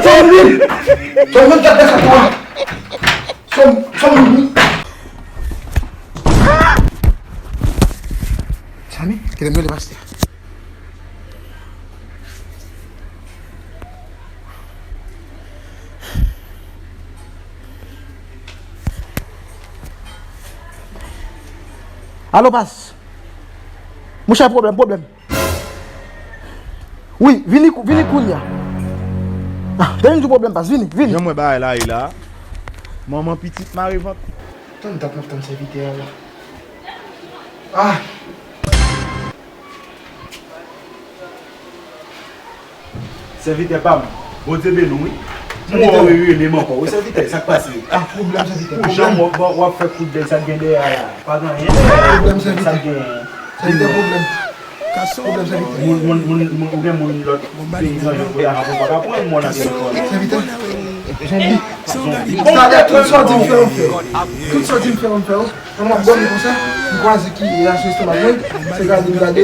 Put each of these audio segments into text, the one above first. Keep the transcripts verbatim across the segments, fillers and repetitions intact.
Fò m vin! Fò m vin gade sa tou a! Fò m, fò m vin! Samy, kite m rele pastè. Alo, pas. Monchè, pwoblèm, pwoblèm. Wi, vini, kou- vini kounye a. Ah, tande m di w pwoblèm, pas, vini, vini. Jan m wè bagay la ye la. Manman pitit mare vant. Tann dat m ap tann sèvitè a la. Ah! Sèvitè pa m, Bondye beni w, wi. M wè w rele m ankò. Wi, sèvitè, sa k pase? Ah, pwoblèm, sèvitè, pwoblèm. Pou jan w ap, w ap fè kout bèl sa k gen dèyè a la. Pa gen anyen dèyè a. Pwoblèm, sèvitè. Sa k gen? Sèvitè, pwoblèm. Pwoblèm, sèvitè. Moun, moun, moun, moun, ou gen moun lòt peyi tranje pou y a, ou pa ka pran moun nan telefòn. Sèvitè. Jan li. Sa, tout sa w di m fè, m fè. Tout sa w di m fè, m fè. An m ap dòmi konsa, m kwaze ki e asou estomak mwen, se gade m gade.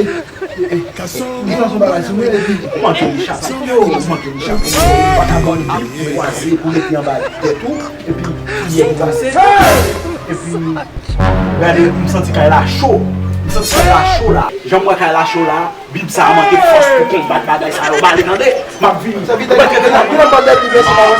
E, e, m santi yon bagay sou mwen, epi ou manke li chak. Ou manke li chak. Ou pa ka dòmi, m kwaze pou mete anba tèt ou, epi kiyè pou pase. Epi, gade, m santi kay la cho. M santi kay la cho la. Jan m wè kay la cho la, Bib sa a manke fòs pou konbat bagay sa yo. M ale tande, m ap vini. Sèvitè, vin anba tèt Bib la, se pa wè.